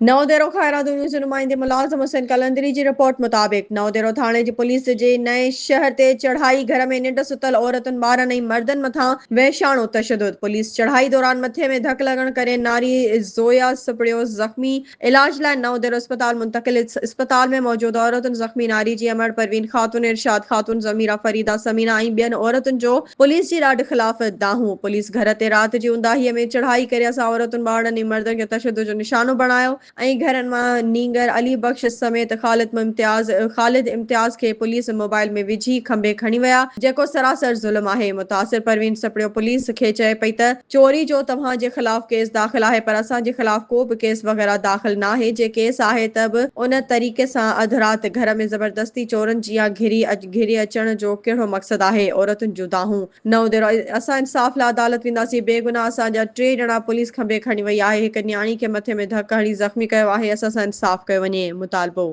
نئون ديرو خيرادو نيوز جي نمائندي ملازم حسين قلندري جي رپورٽ مطابق نئون ديرو ٿاڻي جي پوليس جي نئين شهر تي چڙهائي گهر ۾ ننڊ ستل عورتن ٻارن ۽ مردن مٿان وحشاڻو تشدد پوليس چڙهائي دوران مٿي ۾ ڌڪ لڳڻ ڪري ناري زويا سپڙيو زخمي علاج لاء نئون ديرو اسپتال منتقل اسپتال ۾ موجود عورتن زخمي ناري جي امڙ پروين خاتون ارشاد خاتون ضميرا فريده ثمينه ۽ ٻين عورتن جو پوليس جي ڏاڍ خلاف دانهون، پوليس گهر تي رات جي اونداهيء ۾ چڙهائي ڪري اسان عورتن، ٻارڙن ۽ مردن کي تشدد جو نشانو بڻايو ۽ گهرن مان نينگر علي بخش سميت خالد امتياز خالد امتياز کي پوليس موبائل ۾ وجهي کنڀي کڻي ويا، جيڪو سراسر ظلم آهي. متاثر پروين سپڙيو پوليس کي چئي پئي ته چوري جو توهان جي خلاف ڪيس داخل آهي پر اسان جي خلاف ڪو به ڪيس وغيره داخل ناهي، جي ڪيس آهي ته به ان طريقي سان اڌ رات گهر ۾ زبردستي چورن جيان گهري گهري اچڻ جو ڪهڙو مقصد آهي، عورتن جون دانهون. نئون ديرو، اسان انصاف لاء عدالت وينداسين، بيگناهه اسان جا ٽي ڄڻا پوليس کنڀي کڻي وئي آهي، هڪ نياڻي کي مٿي ۾ ڌڪ هڻي زخمي ڪيو آهي، اسان سان انصاف ڪيو وڃي، مطالبو.